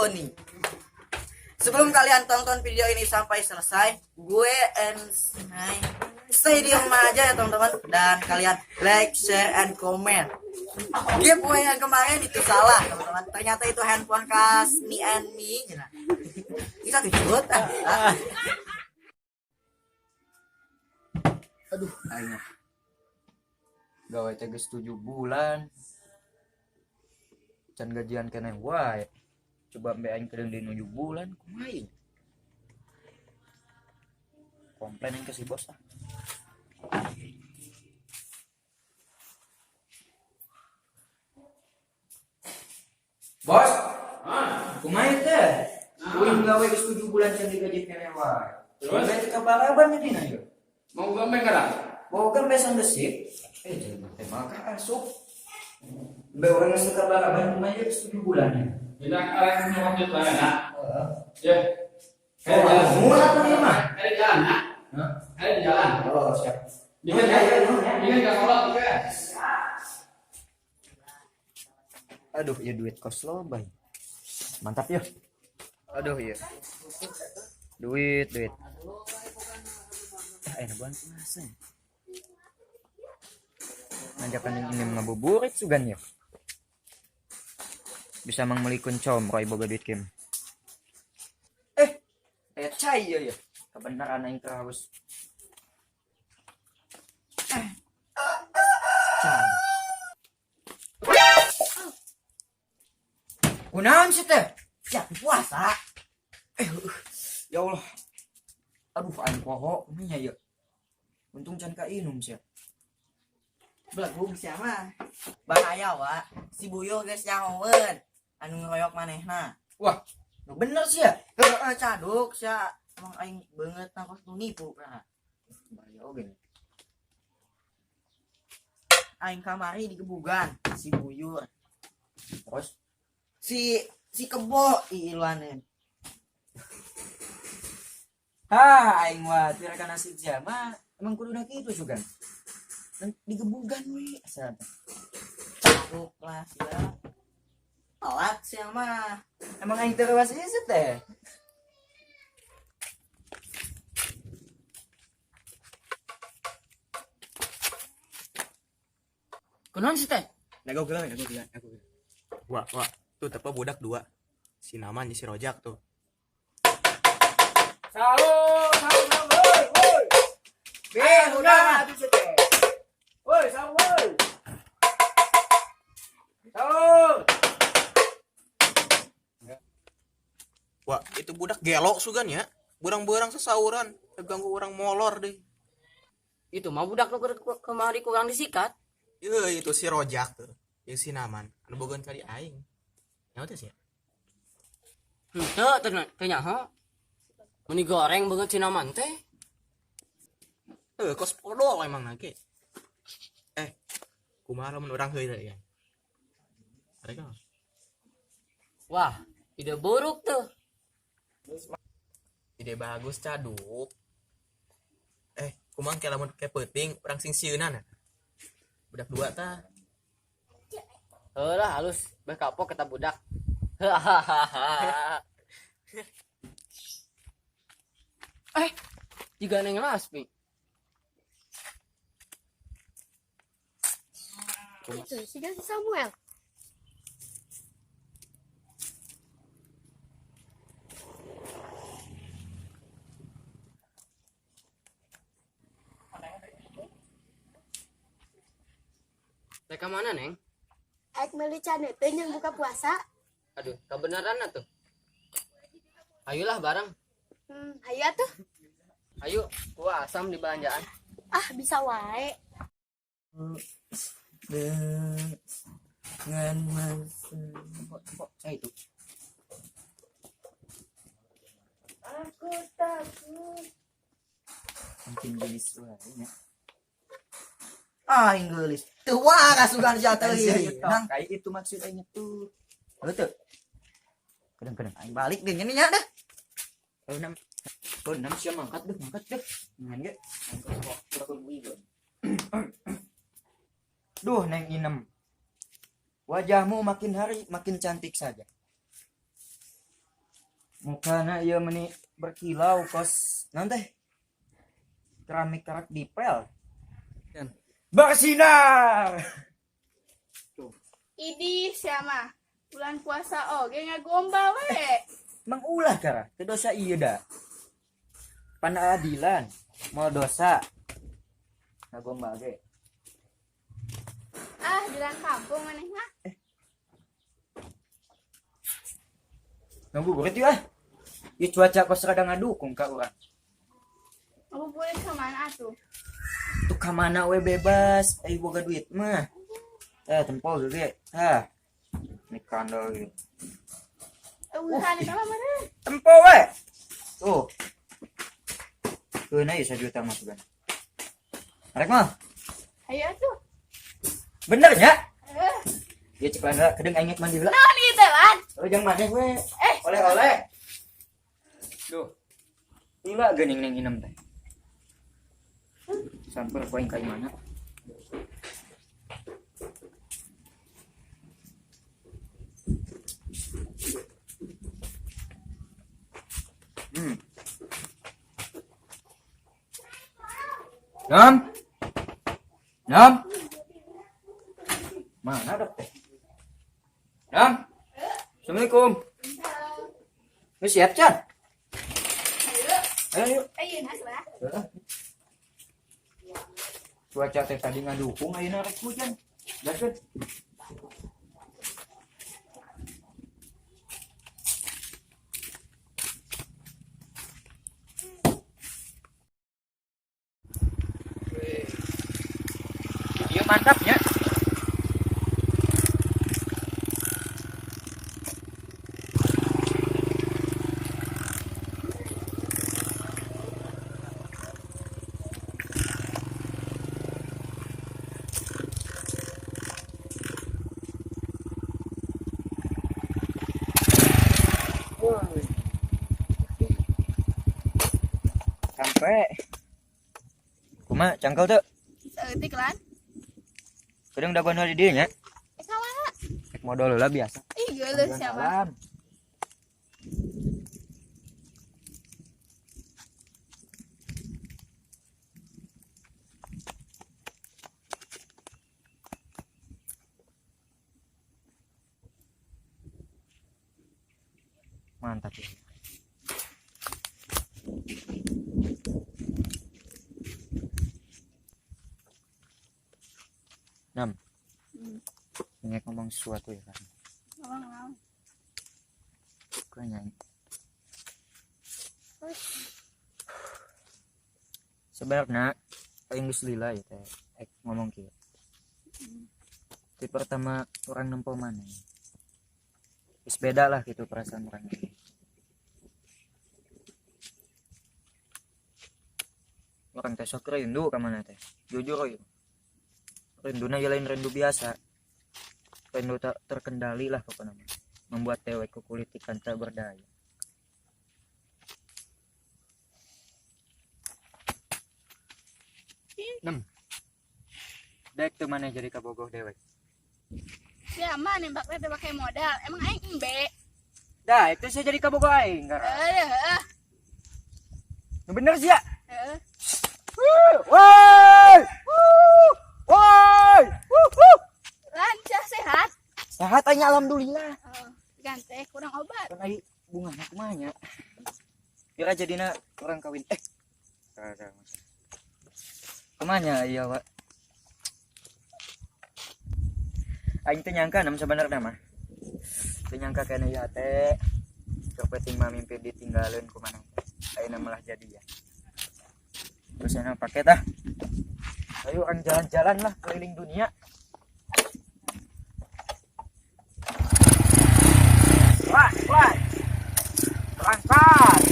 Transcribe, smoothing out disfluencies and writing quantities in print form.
Oni. Sebelum kalian tonton video ini sampai selesai, gue and Snai stay di rumah aja ya teman-teman, dan kalian like, share, and comment. Giveaway yang kemarin itu salah teman-teman. Ternyata itu handphone Kasmi and me. Nah, bisa tujuh. Ah. Aduh, aing gawe teh geus 7 bulan. Can gajian keneh wae. Coba mbe aing kedeung deui 7 bulan kumaha ieu? Komplain aing ke si bos ah. Bos, kumaha teh? Uing gawe geus 7 bulan can digaji keneh wae. Terus? Terus teh kabaraban jadi na ieu. Mau gambeng kada? Boga besan gesip. Eh, jelema teh maka asup. Mbe urang geus teu kabaraban kumaha ieu geus 7 bulan ya. Kita arek nyokot duit lah ya. Heeh. Ya. Oh, murah tuh ieu mah. Ada di jalan, ya. Hah? Ada di jalan. Oh, siap. Ingat ya, ingat enggak kolot juga. Aduh, ya duit kos lo, bay. Mantap ya. Aduh, iya. Duit, duit. Ah, enak bulan puasa. Ngajakan yang ini ngabuburit sugan ya. Bisa mangmeulikeun comroy boga duit kim. Eh, cai ya ya. Kebenaran aing teh harus. Cai. Kunaon sih teh? Ya, puasa. Eh, ya Allah. Aduh, aing poho kumaha ya. Untung can kainum sia. Belagung siapa? Bahaya wa. Si Buyo geus nyahoeun anu ngeroyok manehna. Wah, nu bener sih ya. Heeh, caduk sia. Emang aing beungeut na kos nu nipu nah. Bahaya oge nih. Aing kamari digebugan si Buyur. Terus Si kebo iiluaneun. Hah, aing watir kana nasib sia mah emang kuduna kitu sugan. Digebugan we asa teh. Caduk lah sia. Telat sia mah. Emang aing teu kawas ieu teh. Kunaon sih teh? Nego geula, nego geula, nego geula. Wah, wah, tuh tepa budak dua. Si Naman si Rojak tuh. Sahur, sahur, sahur, woi, woi. Be, udah atuh teh. Woi, sahur, woi. Sahur. Wah, itu budak gelok sugan ya. Burang-burang sesauran, ganggu orang molor deh. Itu mah budak nu kemari kurang disikat. Iya, itu si Rojak tuh. Yang si Naman, anu bogoan kali aing. Nyawa teh sih. Henteu teu teu nyaho. Meni goreng beungeut si Naman teh. Eh, kos podol emang nage. Eh, kumaha lamun urang heuy teh ya. Mereka. Wah, ide buruk tuh. Ide bagus caduk. Eh, kumaha ke lamun ke peuting urang sing sieunan. Budak dua tah. Heuh lah halus, beh kapok kita budak. Eh, jiga neng Lasmi. Itu si Samuel. Rek ka mana, Neng? Aik meuli caneuteuy jeung buka puasa. Aduh, kebenaran atuh. Ayolah bareng. Ayo atuh. Ayo, gua asam di belanjaan. Ah, bisa wae. Dengan masa Kok saya itu? Aku takut. Mungkin gelis wae nya. Aing geulis. Teu waras sugan sia teh. Nang Kayak itu maksud aing tuh. Halo tuh. Kadang-kadang aing balik deh nya nya deh. Oh, enam. Oh, enam siapa mangkat deh, mangkat deh. Ngan ge. Duh, Neng Inem. Wajahmu makin hari makin cantik saja. Mukana ieu meni berkilau kos naon teh? Keramik karak dipel. Bersinar. Idih siapa? Bulan puasa oge ngagombal we. Mang ulah kara, teu dosa ieu da. Panadilan, mau dosa. Ngagombal ge. Ah, jalan kampung maneh mah. Ngabuburit yuk ah. Ieu cuaca kos rada ngadukung ka urang. Ngabuburit ka mana atuh? Tuh ka mana we bebas, ai boga duit mah. Tempol ge. Tah. Ini kandel ieu. Eueuhan eta mah meureun. Tempo we. Tuh. Keuna ieu 1 juta mah sugan. Arek mah. Hayu atuh. Bener nya? Heuh. Ieu cek Landra kedeung aing mandi heula. Naon ieu teh, Lan? Oh, jangan maneh we. Eh. Oleh-oleh. Duh. Lila geuning neng inem teh. Samper ku aing ka imana. Nam. Nam. Mana dok teh? Nam. Assalamualaikum. Lu siap, Chan? Hayu. Ayo, yuk. Ayeuna lah. Heeh. Cuaca teh tadi ngadukung, ayeuna rek hujan. Gaskeun. Iya mantap ya. Sampai. Kuma cangkel tuh. Saeutik Lan. Kadang dagoan heula di dieu nya. Eh salah. Rek modal heula biasa. Ih, geuleuh siapa? Salam. Mantap ya. Nam. Ini ngomong sesuatu ya kan. Ngomong naon? Gue nyanyi. Sebenarnya aing geus lila ya teh ek ngomong kieu. Di pertama orang nempo maneh. Geus beda lah gitu perasaan orang. Orang teh sok rindu ka mana teh. Jujur euy. Rinduna ya lain rindu biasa. Rindu tak terkendali lah pokoknya mah. Membuat dewek kukulitikan tak berdaya. Nem. Dek tuh mana jadi kabogoh dewek? Siapa nembak teh pakai modal? Emang aing embe. Dah, itu saya jadi kabogoh aing gara. Heeh, heeh. Nu bener sih ya? Heeh. Woi! Woi! Wuh! Lancar sehat. Sehat aing alhamdulillah. Oh, gante kurang obat. Kan ai bunga na kumaha nya. Kira jadina orang kawin. Salah, salah. Kumaha iya, Pak? Aing teh nyangka nam sebenarnya mah. Teu nyangka kana ieu teh. Keur penting mah mimpi ditinggalin ku maneh. Ayeuna malah jadi ya. Terus enak pakai tah. Ayo orang jalan-jalan lah keliling dunia. Wah, wah. Berangkat.